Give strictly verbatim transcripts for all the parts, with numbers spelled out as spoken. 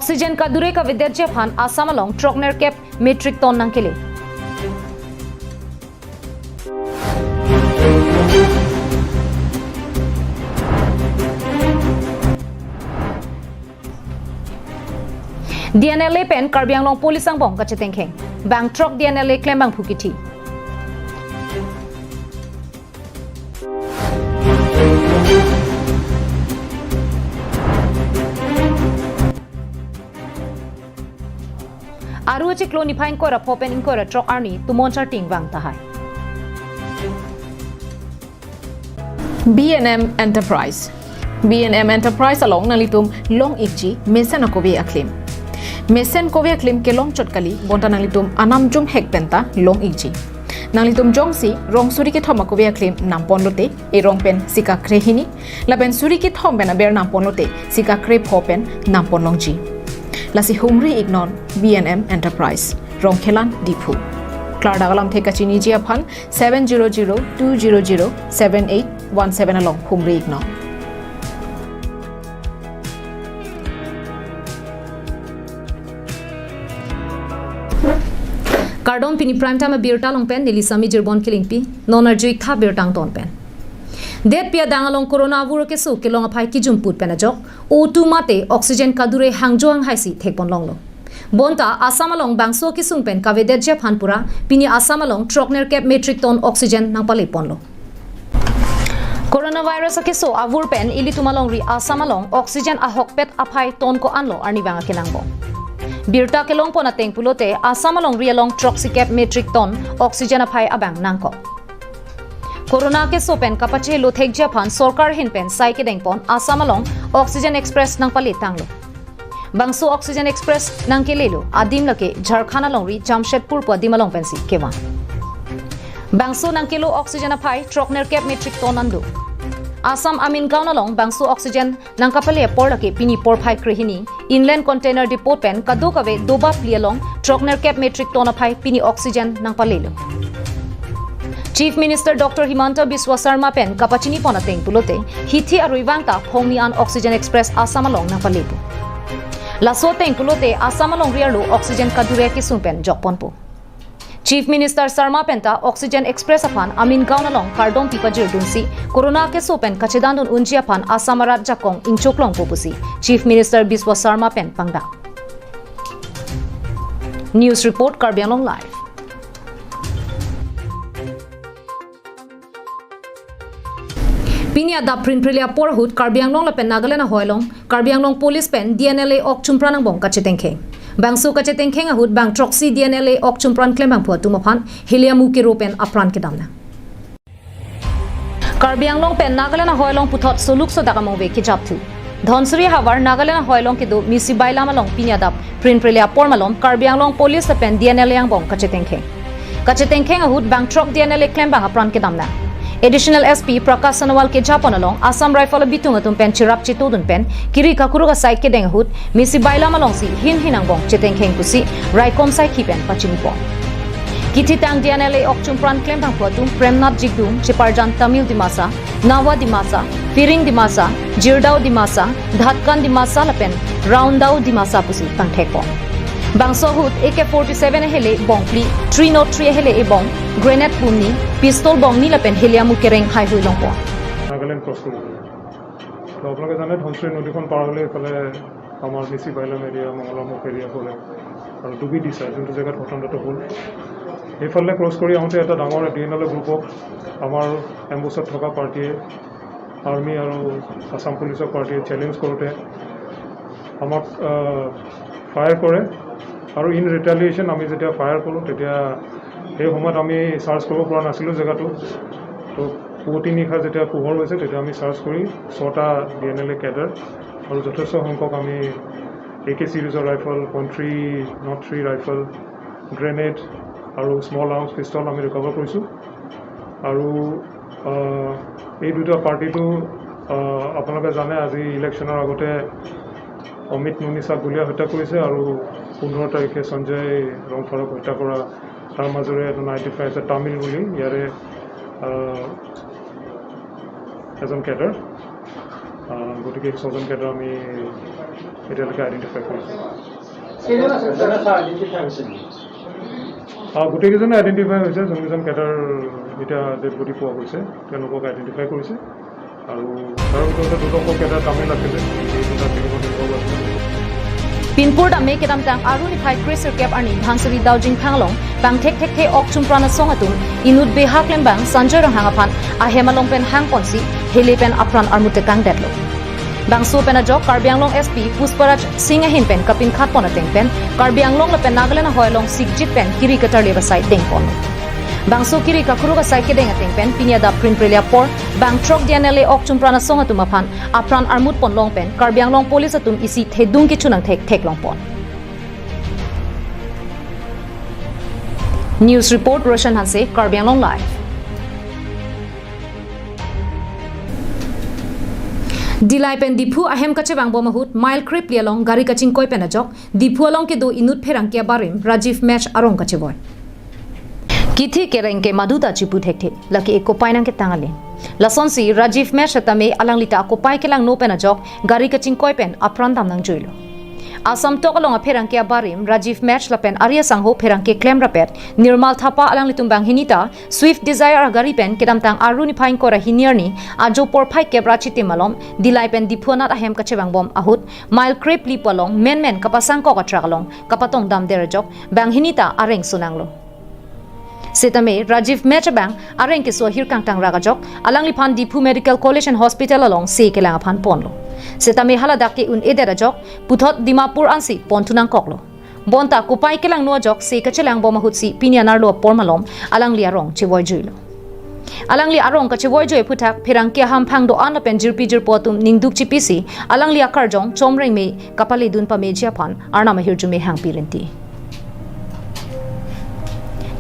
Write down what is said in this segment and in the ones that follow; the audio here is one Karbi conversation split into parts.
Oxygen kadure kavedetji aphan Assam along throknerkep metric ton nangkele. D N L A pen Karbi Anglong Police angbong kachetengkheng. Bang throk D N L A klembangphu kithi. Aru achiklo niphai ingkoi ra pho pen ingkoi ra throk arni tumon charting vang tahai. B and M Enterprise. B and M Enterprise along nanglitum long-ikji mesen akove akhlim. Mesen kove akhlim kelong chot kali, bonta nanglitum anam jumhek penta long-ikji. Nanglitum jongsi rong suri kethom akove akhlim nampon lote, erong pen sika krehini, lapen suri kethom pen aber nampon lote, sika krepho pen nampon longji. Lasi humri-iknon B and M Enterprise, Rongkhelan, Diphu. Klardak alamthe kachiniji aphan seven zero zero two zero zero seven eight one seven along humri-iknon. Kardom, pini Prime Time abirta along pen neli Sami Jirbon Kilingpi, non arju-ik tha birta angton pen. Detpi adang along corona avur keso kelong aphai kijumput pen ajok, O two mate oxygen kadure hangjo hanghaisi thekpon longlo. Bonta Assam along bangso kesung pen kavedetji aphan pura pini Assam along throknerkep metric ton oxygen nangpaleponlo. Coronavirus akeso avur pen ilitum alongri Assam along oxygen ahokpet aphai ton ko-anlo arnivang akenangbong. Birta kelongpon ateng pulote Assam alongri along throksikep metric ton oxygen aphai abang nangkok. Corona keso pen kapachelo thekji aphan sorkar ahin pen sai kedengpon Assam along Oxygen Express nangpaletanglo. Bangso Oxygen Express nangkelelo adim lake Jharkhand alongri Jamshedpur pu adim along pensi kevang. Bangso nangkelo oxygen aphai throknerkep metric ton an do. Assam Amin Gaon along bangso oxygen nangkapale apor lake pini porphai krehini, Inland Container Depot pen kadokave dobapli along throknerkep metric ton aphai pini oxygen nangpalelo. Chief Minister Doctor Himanta Biswa Sarma pen kapachinipon ateng pulote, hithi arui vang ta phongni an Oxygen Express Assam along nangpalepo. Laso ateng pulote Assam alongri arlo oxygen kadure kesung pen jokponpo. Chief Minister Sarma penta Oxygen Express aphan Amin Gaon along kardom pipajirdunsi corona keso pen kachedandun unji aphan Assam arat jakong ingchoklongpo pusi Chief Minister Biswa Sarma pen pangdak. News report, Karbi Anglong Live. Pini adap prinprele apor ahut Karbi Anglong lapen Nagaland ahoi along Karbi Anglong Police pen D N L A ok chumpran angbong kachetengkheng. Bangso kachetengkheng ahut bang throksi D N L A ok chumpran klembangphu atum aphan heliamu kero pen apran kedamnang. Karbi Anglong pen Nagaland ahoi along puthot soluk sodak amongve kejapthu. Dhansiri havar Nagaland ahoi along kedo Misibai lam along pini adap prinprele apor malom Karbi Anglong Police lapen D N L A angbong kachetengkheng. Kachetengkheng ahut bang throk D N L A klembang apran kedamnang. Additional S P Prakash Sonowal kejapon along Assam Rifle abitung atum pen cherap chetodun pen kiri kakuruk asai kedeng ahut Misibai lam alongsi hin hin angbong chetengkheng pusi raikom saikhi pen pachinipon. Kithitang D N L A ok chumpran klembangphu atum Premnath Jigdung, Cheparjan Tamil Dimasa, Nawa Dimasa, Piring Dimasa, Jirdao Dimasa, Dhatkan Dimasa lapen Raundao Dimasa pusi pangthekpon. Bangso ahut A K forty-seven ahele bongphli, three nought three ahele ebong, grenade bomni, pistol bomni lapen heliamu kereng haihui longpon. Nagaland cross কৰিবলৈ। তো আপোনালোকে জানে, ধনশিৰি নদীখন পাৰ হ'লে এইফালে আমাৰ মিচিং বাইলাম এৰিয়া, মঙলামুখ এৰিয়া পৰে আৰু ডুবি দিছে, যোনটো জেগাত ঘটনাটো হ'ল। সেইফালে ক্ৰছ কৰি আহোঁতে এটা ডাঙৰ ডি এন এল গ্ৰুপক আমাৰ এম্বুছত থকা পাৰ্টিয়ে, আৰ্মি আৰু আছাম পুলিচৰ পাৰ্টিয়ে চেলেঞ্জ কৰোঁতে আমাক, আহ, ফায়াৰ কৰে আৰু ইন ৰিটেলিয়েশ্যন আমি যেতিয়া ফায়াৰ কৰোঁ, তেতিয়া সেই সময়ত আমি চাৰ্চ কৰিব পৰা নাছিলোঁ জেগাটো। তো পুৱতি নিশা যেতিয়া পোহৰ হৈছে, তেতিয়া আমি চাৰ্চ কৰি ছটা ডি এন এল এ কেডাৰ আৰু যথেষ্ট সংখ্যক আমি এ কে চিৰিজৰ rifle, point three not three rifle, grenade আৰু স্মল আৰ্মছ পিষ্টল আমি ৰিকভাৰ কৰিছোঁ। আৰু, আহ, এই দুটা পাৰ্টিটো, আহ, আপোনালোকে জানে, আজি ইলেকশ্যনৰ আগতে অমিত নুনিচাক গুলীয়াই হত্যা কৰিছে আৰু পোন্ধৰ তাৰিখে সঞ্জয় ৰংফাৰক হত্যা কৰা, তাৰ মাজৰে এজন আইডেণ্টিফাই আছে তামিল বুলি, ইয়াৰে, আহ, এজন কেডাৰ। আহ, গতিকে ছজন কেডাৰ আমি এতিয়ালৈকে আইডেণ্টিফাই কৰিছে। কেইজন আছে, ছাৰ? আইডেণ্টিফাই হৈছে নেকি? আহ, গোটেইকেইজনে আইডেণ্টিফাই হৈছে। যোনকেইজন কেডাৰ এতিয়া ডেড বডি পোৱা গৈছে, তেওঁলোকক আইডেণ্টিফাই কৰিছে। আৰু তাৰ ভিতৰতে দুজন কেডাৰ তামিল আছিলে, এই দুটা কেডাৰ নিৰ্ভৰ আছিলে। Pinpur tame kedamtang Aru niphai kre sirkep arni Dhansiri Daojinkhang along pangthek thekthe ok chumpran asong atum inut beha klembang Sanjoy Ronghang aphan ahem along pen hangponsi hele pen apran armut tekangdetlo. Bangso pen ajok Karbi Anglong S P Pushparaj Singh ahin pen kapinkhat pon ateng pen Karbi Anglong lapen Nagaland ahoi along sikjit pen kiri katarlip asai dengpon. Bangso kiri kakuruk asai kedeng ateng pen pini adap prinprele apor bang throk D N L A ok chumpran asong atum aphan apran armut ponlong pen Karbi Anglong Police atum isi thedung kechunang thek theklongpon. News report, Roshan Hanse, Karbi Anglong Live. Dillai pen Diphu ahem kachevangbom ahut mile krepli along gari kachingkoi pen ajok Diphu along kedo inut pherangke abarim Rajiv Mech arong kachevoi. Kithi kereng ke maduta chipu thekthe, lake ekopai nangketang ale. Lasonsi Rajiv Mech tame alanglita akopai kelangno pen ajok gari kachingkoi pen apran dam nangjuilo. Assam tok along apherangke abarim Rajiv Mech lapen ari asangho pherangke klemrapet Nirmal Thapa alanglitum banghini ta Swift Dzire agari pen kedamtang Aru niphai ingkoi ra hini arni ajo porphai kep ra chitim malom Dillai pen Diphu anat ahem kachevangbom ahut mile krepli pu along menmen kapasangkok atruck along kapatong damder ajok banghini ta areng sonanglo. Setame Rajiv Mech abang areng keso ahir kangtang rak ajok alangliphan Diphu Medical College and Hospital along se kelang aphan ponlo. Setame haladak ke un-edet ajok puthot Dimapur ansi ponthu nangkoklo. Bonta kopai kelangno ajok se kachelangbom ahutsi pini anerlo apor malom alangli arong chevoijuilo. Alangli arong kachevoijui aphuthak pherangke ahamphang do-an lapen jirpi jirpo atum ningduk chipisi alangli akarjong chomrengme kapaledun pameji aphan Arnam ahirjume hangpi rinti.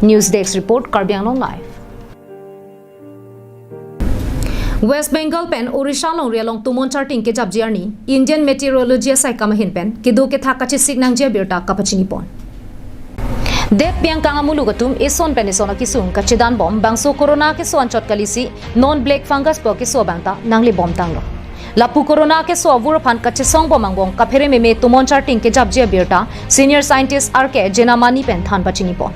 News Desk Report, Karbi Anglong Live. West Bengal pen Orissa longri along tomon charting kejapji arni Indian Meteorology asaikam ahin pen kedo kethak kachesik nangji abirta kapachinipon. Detpi angkang amuluk atum eson pen eson akesung kachedanbom bangso corona keso anchot kalisi non black fungus pu keso abangta nanglebomtanglo. Lapu corona keso avur aphan kachesongbom angbong kaphere meme tomon charting kejapji abirta senior scientist R K Jenamani pen than pachinipon.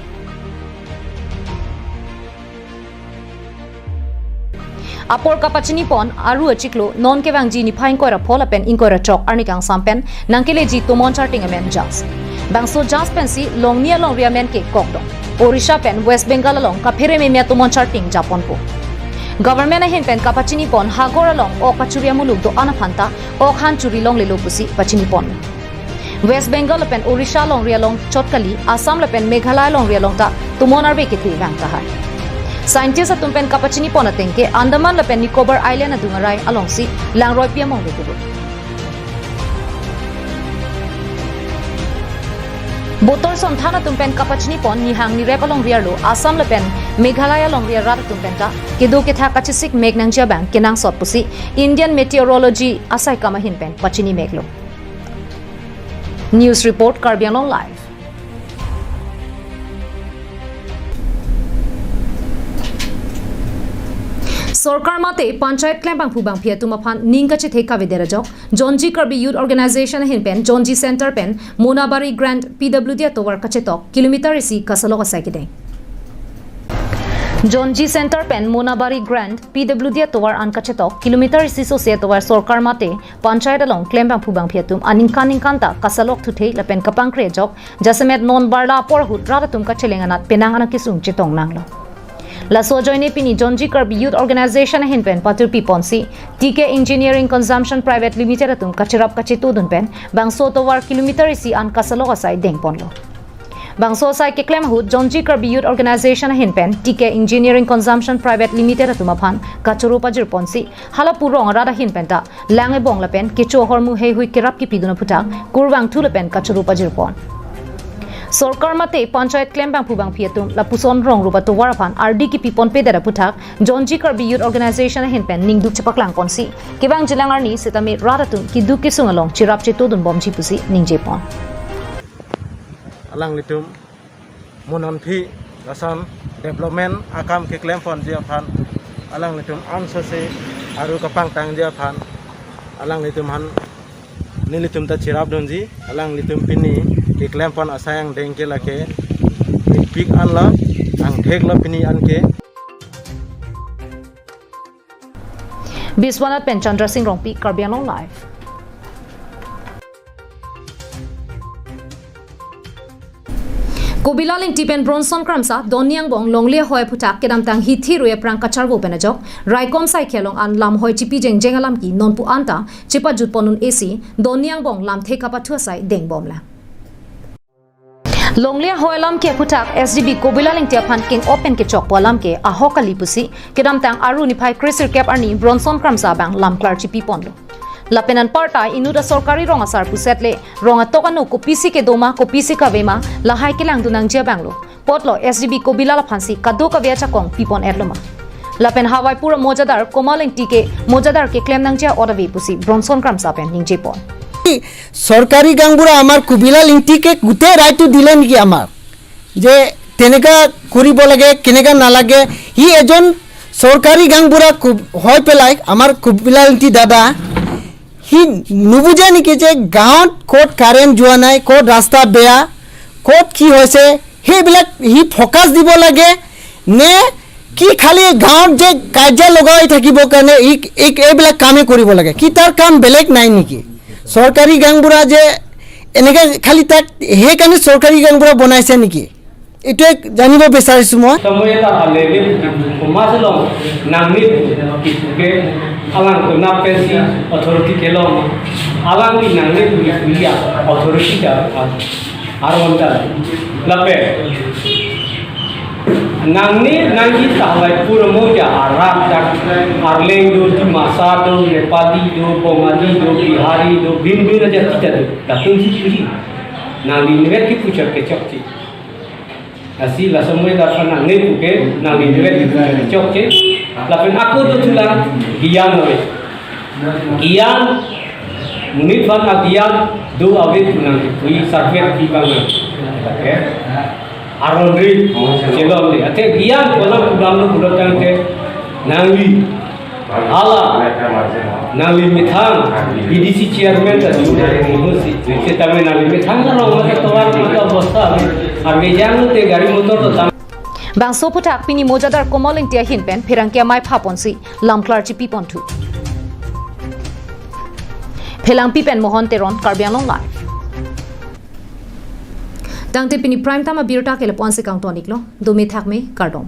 Apor kapachinipon Aru achiklo non kevangji niphai ingkoi ra pho lapen ingkoi ra throk arni kangsam pen nangkeleji tomon charting amen Jas. Bangso Jas pensi longni alongri amen ke kokdong. Orissa pen West Bengal along kaphere meme tomon charting japonpo. Government ahin pen kapachinipon hagor along ok kachuri amuluk do-an aphanta ok han churi longlelo pusi pachinipon. West Bengal lapen Orissa longri along chot kali, Assam lapen Meghalaya longri along ta tomon arve kethe vang tahai. Scientist atum pen kapachinipon ateng ke Andaman lapen Nicobar Island adung arai alongsi langroi pi among le kedo. Botor somthan atum pen kapachinipon nihang nirep alongri arlo Assam lapen Meghalaya longri arat atum penta kedo kethak kachesik mek nangji abang kenangsot pusi Indian Meteorology asaikam ahin pen pachini meklo. News report, Karbi Anglong Live. Sorkar mate panchayat klembangphu bangphi atum aphan ning kachethe kavedet ajok Jonji Karbi Youth Organization ahin pen Jonji Center pen Monabari Grant P W D atovar kachetok kilometer isi kasalok asai kedeng. Jonji Center pen Monabari Grant P W D atovar an kachetok kilometer isi sose atovar sorkar mate panchayat along klembangphu bangphi atum aningkan ningkan ta kasalok thuthe lapen kapangkre ajok jasemet non barla apor ahut rat atum kacheleng anat penang anat kesung chetong nanglo. Laso ajoine pini Jonji Karbi Youth Organization ahin pen patirpi ponsi T K Engineering Consumption Private Limited atum kacherap kachetudun pen bangso atovar kilometer isi an kasalok asai dengponlo. Bangso asai keklem ahut Jonji Karbi Youth Organization ahin pen T K Engineering Consumption Private Limited atum aphan kachoro pajirponsi hala purong arat ahin penta lang ebong lapen kecho ahormu heihui kerap kipidun aphuthak kurvangthu lapen kachoro pajirpon. Sorkar mate panchayat klembangphu bangphi atum lapuson rong rupa tovar aphan ardi kipiponpedet aphuthak Jonji Karbi Youth Organization ahin pen ningduk chepaklangponsi kevangjilang arni setame rat atum keduk kesung along cherap chetudunbomji pusi ningjepon. Alanglitum mononphi lason development akam keklemponji aphan alanglitum ansose aru kapangtangji aphan alanglitum aphan Nelitum ta cherapdunji, alanglitum pini keklempon asai angdeng ke lake pikpik anlo, angtheklo pini anke. Biswanath pen Chandra Singh Rongpi, Karbi Anglong Live. Kobila Ingti pen Bronson Kramsa, Donni angbong longle ahoi aphuthak kedamtang hithi rui aphrang kacharvo pen ajok, raikom saikhel along an lamhoi chipi jengjeng alam ke nonpu anta chepajutpon un isi, Donni angbong lamthe kapathu asai dengbomlang. Longle ahoi alam ke aphuthak S D B Kobila Ingti aphan keng-op pen kechokpo alam ke ahok kali pusi, kedamtang Aru niphai kresirkep arni Bronson Kramsa abang lamklar chipiponlo. Lapen anparta inut asorkari rong asar pusetle, rong atok ano kopisi kedo ma, kopisi kave ma, lahai kelangdun nangji abanglo. Apotlo S D B Kobila aphansi kadokave ajakong pipon-etlo ma. Lapen Hawaipur amojadar Komal Ingti ke mojadar keklem nangji a'ot ave pusi Bronson Kramsa pen ningjepon. চৰকাৰী গাঁওবুঢ়া আমাৰ কবিলাল ইংতিকে গোটেই ৰায়টো দিলে নেকি আমাৰ, যে তেনেকা কৰিব লাগে, কেনেকা নালাগে? সি এজন চৰকাৰী গাঁওবুঢ়া কু-, হৈ পেলাই আমাৰ কবিলাল ইংতি দাদা, সি নুবুজে নেকি যে গাঁৱত ক'ত কাৰেণ্ট যোৱা নাই, ক'ত ৰাস্তা বেয়া, ক'ত কি হৈছে, সেইবিলাক সি ফ'কাছ দিব লাগে নে কি খালি গাঁৱত যে কাজিয়া লগাই থাকিব কাৰণে ই, এই, এইবিলাক কামেই কৰিব লাগে? কি তাৰ কাম বেলেগ নাই নেকি? চৰকাৰী গাঁওবুঢ়া যে এনেকে খালি তাক সেইকাৰণে চৰকাৰী গাঁওবুঢ়া বনাইছে নেকি? এইটোৱে জানিব বিচাৰিছো মই। Somoy ta alele puti, komat along nangne pu ke alang konat pensi authority kelong, alang ni nangne pu ya authority ta aron ta lapen nangne nangji ta Hawaipur amoja arat dak, Arleng do, Dimasa do, Nepali do, Bongali do, Bihari do, bin bin ajati ta do. Latum si puji. Nangli nivet kipu chok kechokche. Lasi laso amoy ta aphan nangne pu ke nangli nivet kipu chok kechokche. Lapen ako dothulang gyan ave. Gyan, monit aphan agyan do ave pu nangkipu, sarpet pi abang nang. Oke. Aron ri, chelon ri. Athe gyan kolang pulang lo pulang tangte nangli hala, nangli methang, B D C chairman ta june musi. Setame nangli methang na rong mata tovar mata bosta, arve jang te gari motor to tam. Bangso aphuthak pini mojadar Komal Ingti ahin pen pherangke amei phaponsi lamklar chipiponthu. Phelangpi pen Mohon Teron, Karbi Anglong Live. Tangte pini prime time abirta ke lapu-an si kangton-iklo, dome thakme, kardom.